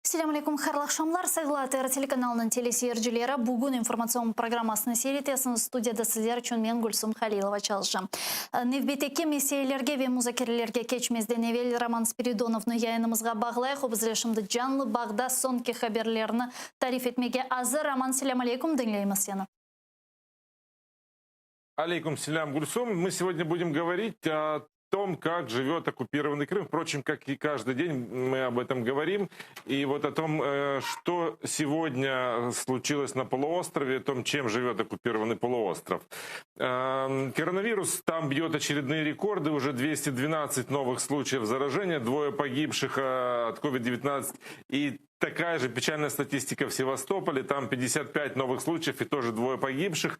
Selâm aleyküm, hayırlı aqşamlar, sayğılı ATR telekanalınıñ teleseyircileri. Bugün informatsion programmasını seyir etesiñiz. Studiyada sizler içün men, Gülsum Halilova, çalışam. Nevbetteki meselelerge ve muzakerelerge keçmezden evel Roman Spiridonovnı yayınımızğa bağlayıq. O bizle şimdi canlı bağda soñki haberlerni tarif etmege azır. Roman, selâm aleyküm, diñleymiz seni. Aleyküm selâm, Гульсум. Мы сегодня будем говорить о том, как живет оккупированный Крым. Впрочем, как и каждый день мы об этом говорим. И вот о том, что сегодня случилось на полуострове, о том, чем живет оккупированный полуостров. Коронавирус там бьет очередные рекорды. Уже 212 новых случаев заражения, двое погибших от COVID-19 и такая же печальная статистика в Севастополе. Там 55 новых случаев и тоже двое погибших.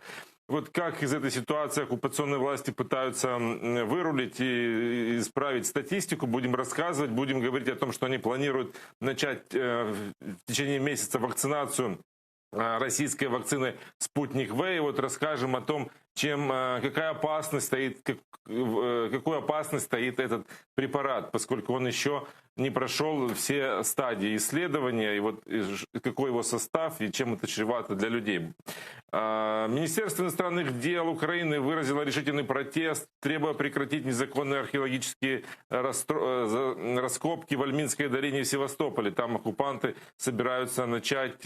Вот как из этой ситуации оккупационные власти пытаются вырулить и исправить статистику, будем рассказывать, будем говорить о том, что они планируют начать в течение месяца вакцинацию российской вакцины «Спутник В». И вот расскажем о том, какую опасность стоит этот препарат, поскольку он еще не прошел все стадии исследования, и вот какой его состав и чем это чревато для людей. Министерство иностранных дел Украины выразило решительный протест, требуя прекратить незаконные археологические раскопки в Альминской долине в Севастополе. Там оккупанты собираются начать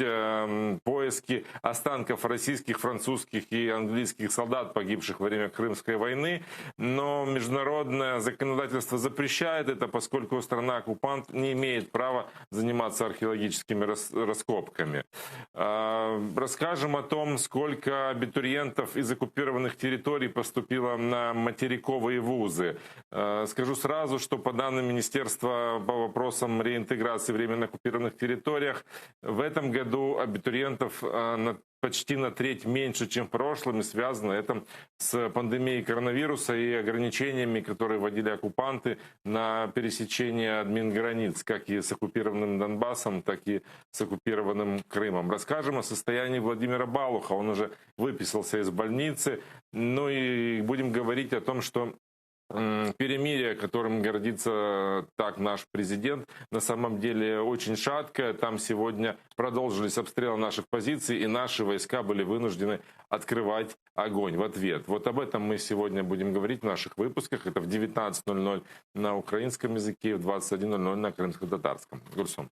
поиски останков российских, французских и английских солдат, погибших во время Крымской войны. Но международное законодательство запрещает это, поскольку страна-оккупант не имеет права заниматься археологическими раскопками. Расскажем о том, сколько абитуриентов из оккупированных территорий поступило на материковые вузы. Скажу сразу, что по данным Министерства по вопросам реинтеграции временно оккупированных территориях, в этом году абитуриентов почти на треть меньше, чем в прошлом, и связано это с пандемией коронавируса и ограничениями, которые вводили оккупанты на пересечение админграниц, как и с оккупированным Донбассом, так и с оккупированным Крымом. Расскажем о состоянии Владимира Балуха. Он уже выписался из больницы. Ну и будем говорить о том, что перемирие, которым гордится так наш президент, на самом деле очень шаткое. Там сегодня продолжились обстрелы наших позиций, и наши войска были вынуждены открывать огонь в ответ. Вот об этом мы сегодня будем говорить в наших выпусках. Это в 19.00 на украинском языке и в 21.00 на крымско-татарском. Гульсум.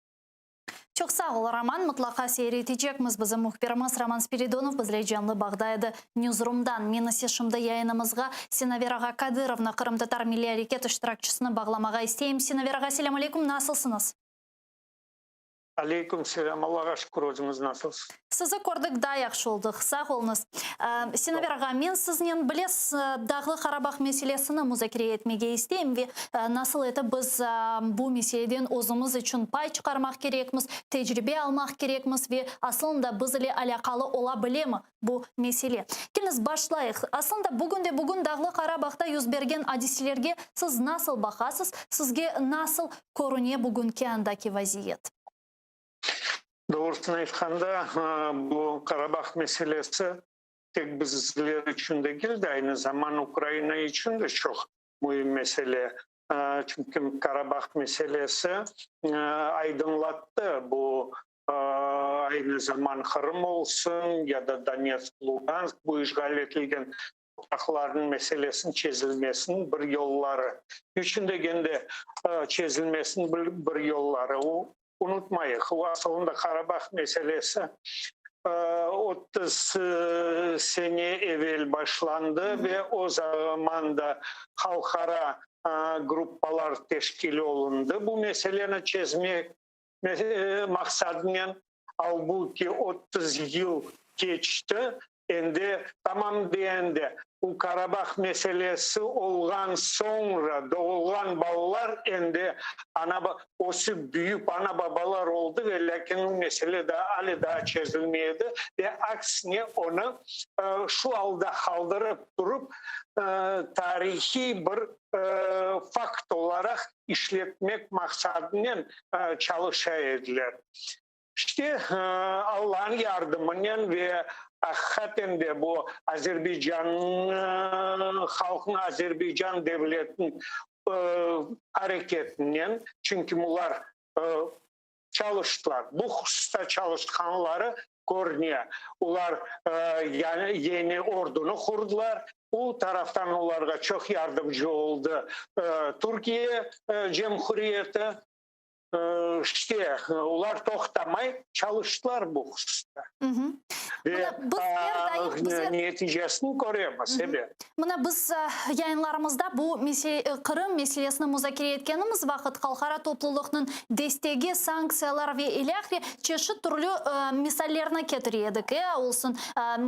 Çoq sağ ol, Roman. Mıtlaqa seyir etecekmiz. Bizim mühbirimiz Roman Spiridonov bizle canlı bağda edi Newsroom'dan. Men ise şimdi yayınımızğa Sinaver ağa Kadırovnı, qırımtatar milliy areket iştirakçisini bağlamağa isteyim. Sinaver ağa, selâm aleyküm, nasılsıñız? Aleyküm selâm, Allağa şükür, özüñiz nasılsız? Sizi kördik, daa yahşı oldıq, sağ oluñız. Sinaver ağa, men siznen bilesiz, Dağlı Qarabağ meselesini muzakere etmege isteyim ve nasıl etip biz bu meseleden özümiz içün pay çıqarmaq kerekmiz, tecribe almaq kerekmiz ve aslında biz ile alâqalı ola bilemi bu mesele. Keliñiz, başlayıq. Aslında bugünde bugün Dağlı Qarabağda yüz bergen adiselerge siz nasıl baqasız, sizge nasıl körüne bugünki andaki vaziyet? Doğrusını aytqanda, bu Qarabağ meselesi tek bizler içün degil de, aynı zaman Ukraina içün de çoq müim mesele. Çünki Qarabağ meselesi aydınlattı bu aynı zaman Qırım olsun ya da Donetsk, Lugansk, bu işğal etilgen topraqlarnıñ meselesiniñ çezilmesiniñ bir yolları. Niçün degende çezilmesiniñ bir yolları? O, unutmayıq, o asılında Qarabağ meselesi 30 sene evel başlandı ve o zaman da halqara gruppalar teşkil olundı bu meseleni çezmek maqsadınen. Albuki 30 yıl keçti, endi tamam deende bu Karabah meselesi olğan soñra doğulğan balalar endi ana ösüp büyüp ana-babalar oldı ve lâkin bu mesele daa ale daa çezilmedi ve aksine onı şu alda qaldırıp turıp tarihiy bir fakt olaraq işletmek maqsadınen çalışa ediler. İşte, Allanıñ yardımınen ve aqiqaten de bu Azerbaycan halqınıñ, Azerbaycan devletiniñ areketinen, çünki bular. çalıştılar. Bu hususta çalışqanları körüne. Olar yani ordunı qurdılar. O taraftan olarğa çoq yardımcı oldı Türkiye Cemhuriyeti. İşte, olar toqtamay çalıştılar bu hususta. Ve neticesini köremiz, ebet. Mına biz yayınlarımızda bu Qırım meselesini muzakere etkenimiz vaqıt halqara toplulıqnıñ destegi, sanktsiyalar ve ilâhre çeşit türlü misallerni ketire edik. E, olsun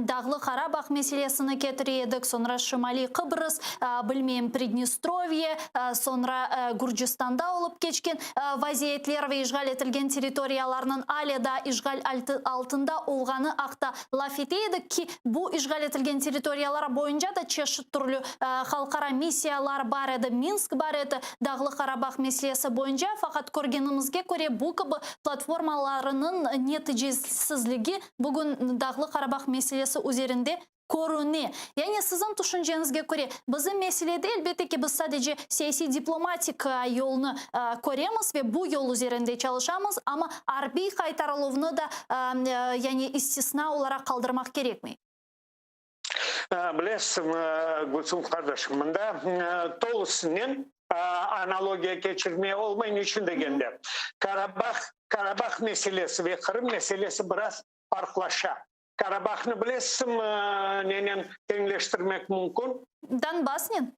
Dağlı Qarabağ meselesini ketire edik, soñra Şimaliy Qıbrız, bilmeyim, Pridnestrovye, soñra Gürcistanda olıp keçken vaziyetler ve işğal etilgen territoriyalarnıñ ale daa işğal altında olğanı aqta laf ete edik ki, bu işğal etilgen territoriyalar boyunca da çeşit türlü halqara missiyalar bar edi, Minsk bar edi Dağlı Qarabağ meselesi boyunca, faqat körgenimizge köre bu kibi platformalarınıñ neticesizligi bugün Dağlı Qarabağ meselesi üzerinde körüne. Yani siziñ tüşünceñizge köre, bizim meselede, elbette ki, biz sadece siyasiy-diplomatik yolnı köremiz ve bu yol üzerinde çalışamız, amma arbiy qaytarıluvnı da yani istisna olaraq qaldırmaq kerekmey. Bilesiñmi, Gülsüm qardaşım, mında tolusınen analogiya keçirmeye olmay, niçün degende, Karabah, Karabah meselesi ve Qırım meselesi biraz farqlaşa. Karabahnı bilesiñmi nenen teñleştirmek mümkün? Donbassnen.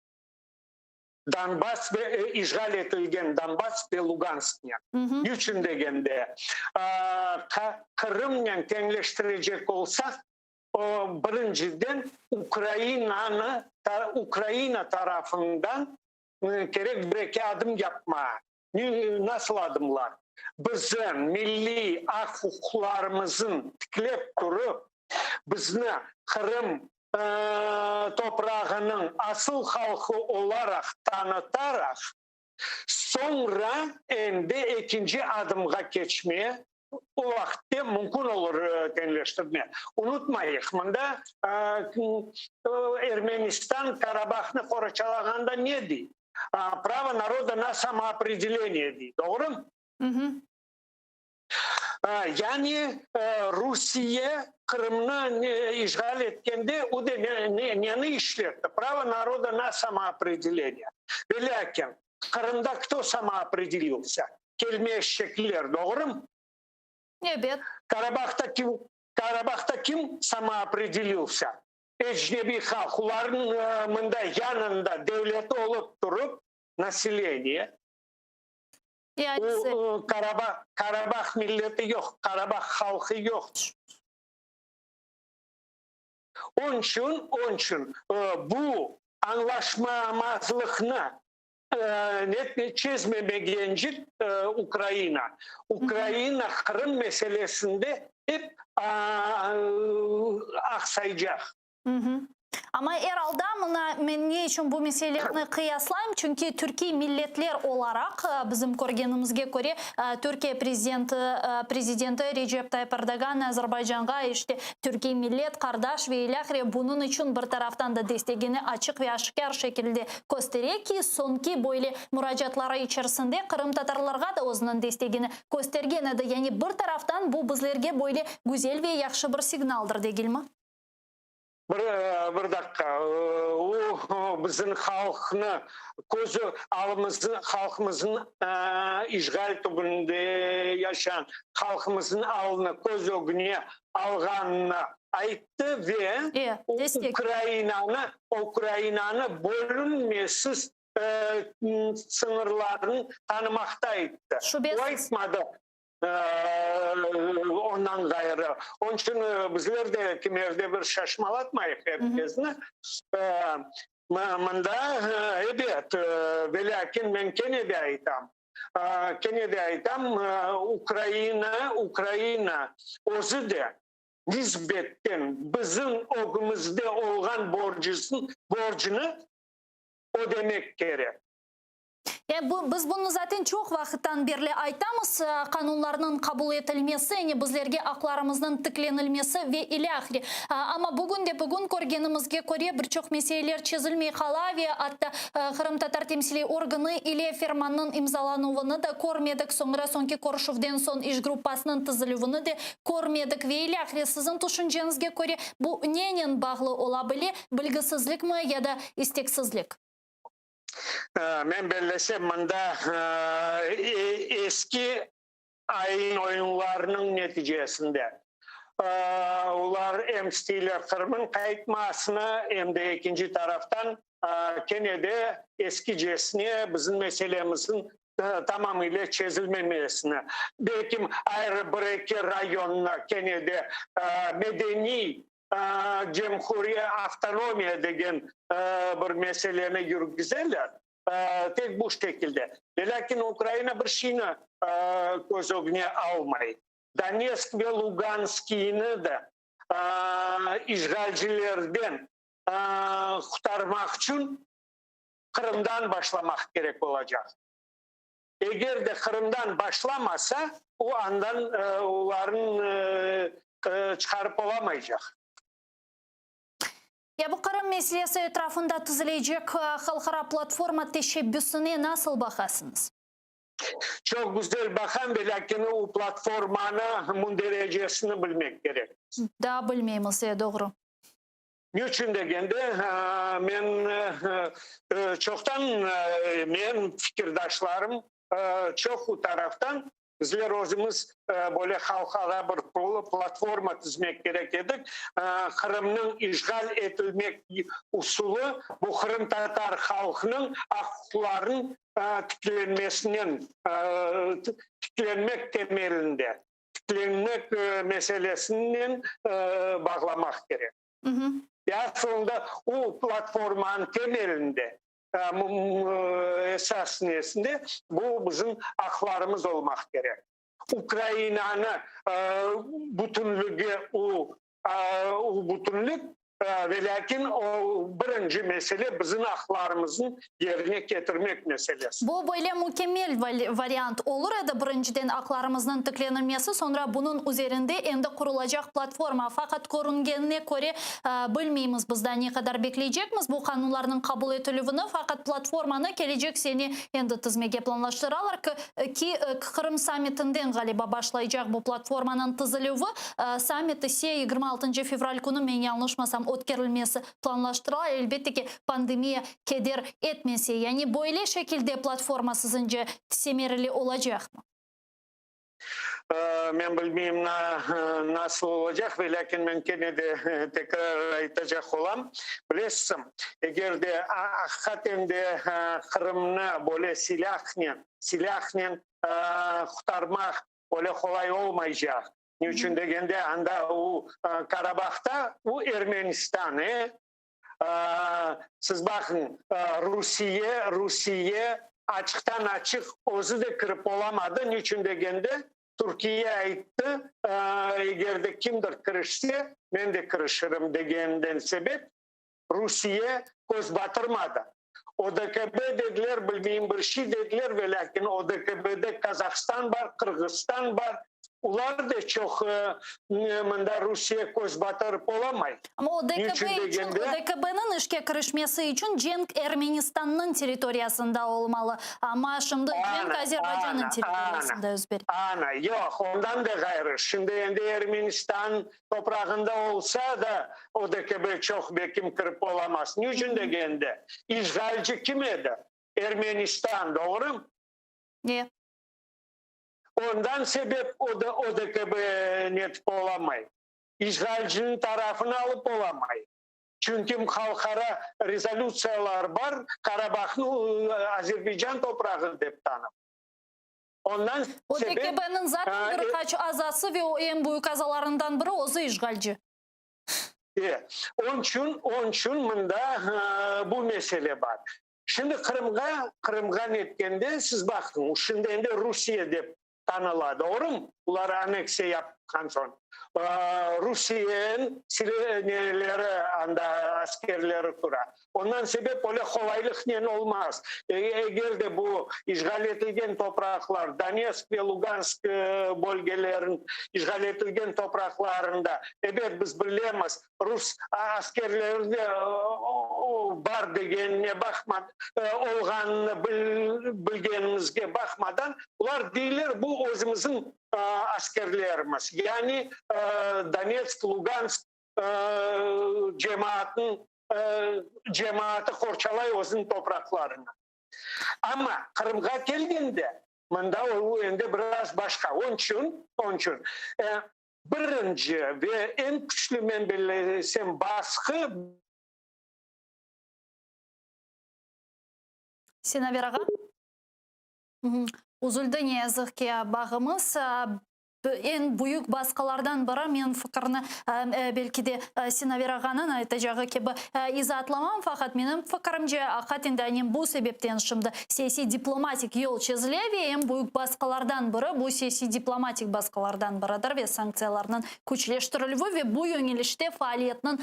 Donbass ve işğal etilgen Donbass ve Lugansknen. Niçün degende, Qırımnen teñleştirecek olsaq, birinciden Ukrainanı, Ukraina tarafından kerek bir-eki adım yapmağa. Nasıl adımlar? Bizim milliy aq-uquqlarımızın tiklep turıp, bizni Qırım toprağınıñ asıl halqı olaraq tanıtaraq, soñra endi ekinci adımğa keçmeye o vaqıtte mümkün olur teñleştirme. Unutmayıq, mında Ermenistan Karabahnı qoraçalağanda ne dey? Pravo naroda na samoopredeleniye dey, doğrumı? Yani Rusiye Qırımnı işğal etkende o da neni işletti? Pravo naroda na samoopredeleniye. Velâkin Qırımda kto samoopredelilsâ? Kelme eşekler, doğrumı? Ebet. Karabahta kim, Karabahta kim samoopredelilsâ? Ecnebiy halq, olarnıñ mında yanında devleti olıp turıp, naseleniye. O, Karabah, Karabah milleti yoq, Karabah halqı yoq. Onıñ içün, onıñ içün bu añlaşmamazlıqnı ne çezmemegencik Ukraina, Ukraina Qırım meselesinde ep aqsaycaq. Amma er alda, mına, men ne içün bu meselelerni qıyaslayım, çünki türkiy milletler olaraq, bizim körgenimizge köre, Türkiye prezidenti, prezidenti Recep Tayyip Erdoğan Azerbaycanğa, işte, türkiy millet, qardaş ve ilâhre, bunıñ içün bir taraftan da destegini açıq ve aşkâr şekilde köstere ki, soñki böyle muracaatları içerisinde qırımtatarlarğa da özüniñ destegini köstergen edi. Yani bir taraftan bu bizlerge böyle güzel ve yahşı bir signaldır, degilmi? Bir, bir daqqa, o bizim halqnı közü alımıznı, halqımıznıñ işğal tübünde yaşağan halqımıznıñ alını köz ögüne alğanını ayttı ve Ukrainanı, Ukrainanı bölünmesiz sıñırlarını tanımaqta ayttı. Şübesiz. O aytmadı. Ondan ğayrı, onıñ içün bizler de kimerde bir şaşmalatmayıq er kesni. Mında, ebet, velâkin men kene de aytam, kene de aytam, Ukraina, Ukraina özü de nisbetten bizim ögümizde olğan borcunı ödemek kerek. Yani bu, biz bunı zaten çoq vaqıttan berli aytamız, qanunlarnıñ qabul etilmesi, yani bizlerge aqlarımıznıñ tiklenilmesi ve ilâhre. Amma bugün de bugün körgenimizge köre bir çoq meseleler çezilmey qala ve atta qırımtatar temsiliy organı ile fermannıñ imzalanuvını da körmedik, soñra soñki körüşüvden soñ iş gruppasınıñ tizilüvini de körmedik ve ilâhre. Siziñ tüşünceñizge köre bu nenen bağlı ola bile, bilgisizlikmi ya da isteksizlik? Men bellesem, mında eski ayın-oyunlarnıñ neticesinde olar em isteyler Qırımnıñ qaytmasını, em de ekinci taraftan kene de eskicesine bizim meselemizniñ tamamıyla çezilmemesini, belkim ayrı bir-eki rayonnı kene de medeniy cemhuriye avtonomiya degen bir meseleni yürgüzeler, tek bu şekilde. Velâkin Ukraina bir şeyni köz ögüne almay, Donetsk ve Luganskiyni de işğalcilerden qurtarmaq içün Qırımdan başlamaq kerek olacaq. Eger de Qırımdan başlamasa, o andan olarnı çıqarıp olamaycaq. Ya bu Qırım meselesi etrafında tizilecek halqara platforma teşebbüsine nasıl baqasıñız? Çoq güzel baqam, velâkin o platformanı münderecesini bilmek kerek. Daa bilmeymiz, e, doğru. Niçün degende, men çoqtan, menim fikirdaşlarım çoq u taraftan, bizler özümiz böyle halqara bir platforma tizmek kerek edik. Qırımnıñ işğal etilmek usulı bu qırımtatar halqınıñ aq-uquqlarınıñ tiklenmesinen, tiklenmek temelinde, tiklenmek meselesinen bağlamaq kerek. Ve asılında o platformanıñ temelinde, esas nesinde bu bizim aqlarımız olmaq kerek. Ukrainanı bütünligi o, o bütünlik Velâkin o birinci mesele bizim aqlarımıznı yerine ketirmek meselesi. Bu böyle mükemmel variant olur edi, birinciden aqlarımıznıñ tiklenilmesi, soñra bunıñ üzerinde endi qurulacaq platforma. Faqat körüngenine köre, bilmeymiz biz daa ne qadar bekleycekmiz bu qanunlarnıñ qabul etilüvini, faqat platformanı kelecek sene endi tizmege planlaştıralar ki, Qırım sammitinden ğaliba başlaycaq bu platformanıñ tizilüvi. Sammit ise 26 fevral künü, men yañlışmasam, ötkerilmesi planlaştırıla, elbette ki, pandemiya keder etmese. Yani böyle şekilde platforma siziñce semereli olacaqmı? Men bilmeyim, nasıl olacaq, velâkin men kene de tekrar aytacaq olam. Bilesiz, eger de aqiqaten de Qırımnı böyle silâhnen, silâhnen qurtarmaq Öyle qolay olmaycaq. Ne içün degende, anda o Karabahta, o Ermenistan, e? Siz baqıñ, Rusiye, Rusiye açıqtan-açıq özü de kirip olamadı. Ne içün degende, Türkiye ayttı, eger de kimdir kirişse, men de kirişirim degeninden sebep, Rusiye köz batırmadı. ODKB dediler, bilmeyim bir şey dediler, velâkin ODKBde Kazahstan bar, Qırğızstan bar, olar da çoq mında Rusiye köz batırıp olamay. Amma ODKB içün, ODKBniñ işke kirişmesi içün cenk Ermenistannıñ territoriyasında olmalı. Amma şimdi cenk Azerbaycannıñ territoriyasında yüz bere. Ana, yoq, ondan da ğayrı, şimdi endi Ermenistan Toprağında olsa da, ODKB çoq bekim kirip olamaz. Ne içün degende, işğalci kim edi? Ermenistan, doğrumı? Ne? Ondan sebep ODKB netip olamay. İşğalciniñ tarafını alıp olamay. Çünki halqara rezolütsiyalar bar, Karabahni Azerbaycan toprağı dep tanıp. Ondan sebep. ODKB-niñ zaten bir qaç azası ve o eñ büyük azalarından biri özü işğalci. E, onçün, onçün mında bu mesele bar. Şimdi Qırımğa, Qırımğa netkende, siz baqıñ, şimdi endi Rusiye dep tanıla, doğrumı? Bular anneksiya yapqan soñ Rusiyeniñ neleri anda askerleri tura. Ondan sebep öyle qolaylıqnen olmaz. Eger de bu işğal etilgen topraqlar, Donetsk ve Lugansk bölgeleriniñ işğal etilgen topraqlarında, ebet, biz bilemiz, rus askerleri de bar degenine baqmadan, olğanını bilgenimizge baqmadan, bular deyler, bu özümizniñ askerlerimiz. Yani Donetsk, Lugansk cemaatınıñ cemaatı qorçalay özüniñ topraqlarını. Amma Qırımğa kelgende, mında o endi biraz başqa. Onıñ içün, onıñ içün birinci ve eñ küçlü men bellesem basqı, Sinaver ağa? Üzüldi, ne yazıq ki, bağımız. Eñ büyük basqılardan biri, men fikirni belki de Sinaver ağanıñ aytacağı kibi izaatlamam, faqat menim fikirimce, aqiqaten de anem bu sebepten şimdi siyasiy-diplomatik yol çezile ve eñ büyük basqılardan biri bu siyasiy-diplomatik basqılardan biridir ve sanktsiyalarnıñ küçleştirilüvi ve bu yöñelişte faaliyetniñ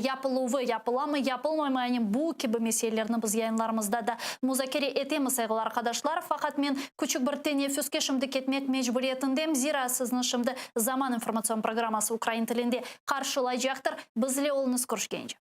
yapıluvı, yapılamı, yapılmaymı, anem bu kibi meselelerni biz yayınlarımızda da muzakere etemiz, sayğılı arqadaşlar. Faqat men Küçük bir teneffüske şimdi ketmek mecburiyetindem, zira sizni şimdi Zaman informatsion programması ukrain tilinde qarşılaycaqtır. Bizle oluñız, körüşkence.